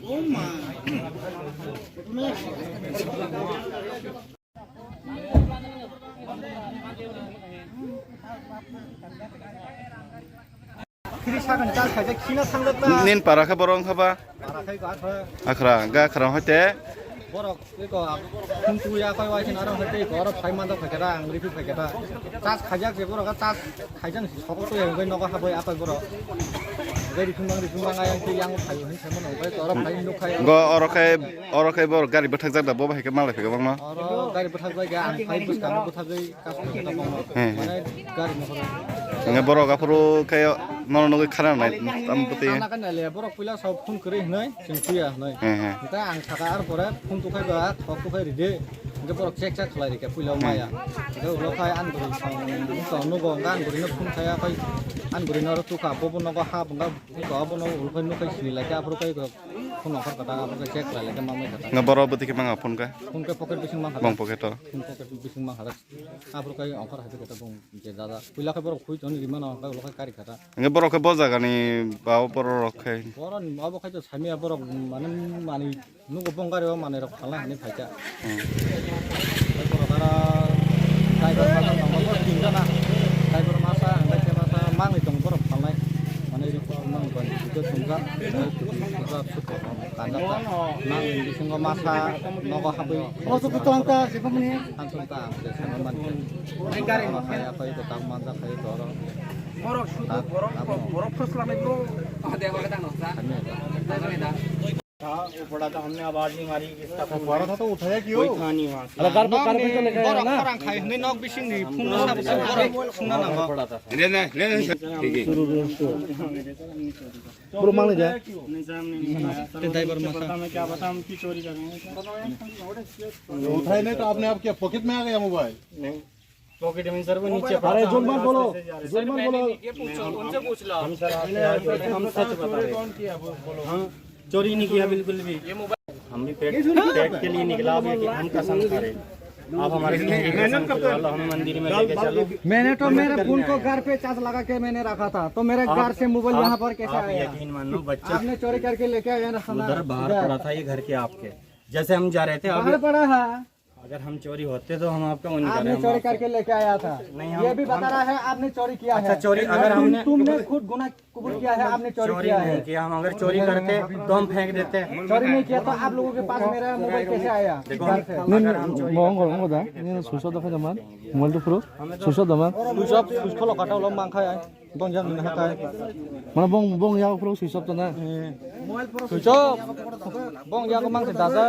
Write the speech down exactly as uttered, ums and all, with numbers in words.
Nin para khe borok wngkha ba? Para khe akhra. Akhra, ga akhra hoite? Borok eko phung tuya koi wai khin aro hoite eko aro phai manda phai khe da, ang ripi phai khe da. Chas khajak je borok chas khaijang si sokok tuya wngwi nogo haboi akhoi borok. Gai riphung bang riphung bang ayang khe yang phai hin sai mano bai oro phai nuk khai. Go oro khe, oro khe borok gari bwthak jak da bo bai khe malai phai bangma. Oro gari bwthak bai ga ang phai bwskang bwthak bai. He, he. Mane gari mokol. Hingke borok aphuru khe nono nugwi khana nai, tam puti. Khana khe nai le, borok puila sao phone kwrwi hinwi, chwng puya hinwi. He, he. Hingke ang saka ar pore phone tukhai ba, thok tukhai ride. Hingke borok check check khlai rikhe puila maya. Hingke ulo khai an guri song, song nugo, hingke an guri no phone khaya khai, an guri no tukha, bobo nogo hap, hingke bobo no ulo khai nukhai sini lai khe aphuru khai phone nongkhor kata, aphuru khai check khlai lai khe mamai kata. Hingke borok bwtwi khe manga phone khe? Phone khe pocket bising mangkha. Bong pocket o. Phone pocket bising mangkha. Aphuru kai ongkhor hai khe tabung je dada. Puila khe borok khui toni rimano, bai ulo khe kari khata. Hingke borok khe bo jagani ba o borok rok khe. Borok ni abo khai to samia borok mane mani nugo bong gari o manwi rok phalnai hani phaikha. Hmm. Borok ara driver masa tong borok tin jana. Driver masa, hingke masa mangwi tong borok phalnai. Mane ri mang ban video tong jak. Tong jak. Kanjak ta. Nang bisingo masa nogo habwi. Oso kutang ta, sibumni. Hansung ta, ang je sama man. Nang gari ma khai, apai ko tang man ja khai doro. Borok sudu, borok, borok phosla nai bro. Kami aja. था, वो पड़ा था, हमने आवाज नहीं मारी, इसका फोन पड़ा था तो उठाया क्यों? कोई था नहीं वहाँ से। अरे, घर पे, घर पे तो लेके आया ना? Borok khorang khai hwnwi nok bisingni phone no sabo borok sungna nango. पड़ा था। ले, ले, ले, ले। ठीक है। Bro, mang le ja. Driver masa. पता मैं क्या पता, हम की चोरी कर रहे हैं। उठाए नहीं तो आपने, आपके पॉकेट में आ गया मोबाइल? नहीं, पॉकेट में सर वो नीचे अरे, पड़ा था, जोर मत हम बोलो, रास्ते से जा रहे थे। जोर मत बोलो। ये पूछो, उनसे पूछ लो। हम सर आपसे आज बोलते हैं, हम सच बता रहे हैं। हम चोरी नहीं किया बिल्कुल भी। हम भी पेट, पेट के लिए निकला, अभी हम कसम खा रहे हैं। आप हमारे लिए मेहनत करते हैं। हमें मंदिर में लेके चलो। मैंने तो मेरे फोन को घर पे चार्ज लगा के मैंने रखा था, तो मेरे घर से मोबाइल यहाँ पर कैसे आया? यकीन मान लो, बच्चा आपने चोरी करके लेके आया ना, उधर बाहर पड़ा था ये घर के आपके, जैसे हम जा रहे थे, बाहर पड़ा है। अगर हम चोरी होते तो हम आपका वो नहीं कर रहे, आपने चोरी करके लेके आया था। नहीं, हम, ये भी बता रहा है आपने चोरी किया है। अच्छा, चोरी अगर हमने, तुमने खुद गुनाह कबूल किया है, आपने चोरी किया है। चोरी नहीं किया, हम अगर चोरी करते तो हम फेंक देते। चोरी नहीं किया तो आप लोगों के पास मेरा मोबाइल कैसे आया? देखो, अगर हम चोरी नहीं, नहीं, नहीं, नहीं, नहीं, switch off dekha jaman, mobile to phuru, switch off jaman. Switch off, switch kholo kata ulo mangkha ai. Bong jang ni hakai. Mana bong, bong ya phuru switch off to na. Switch off. Bong ya ko mangkha dasa.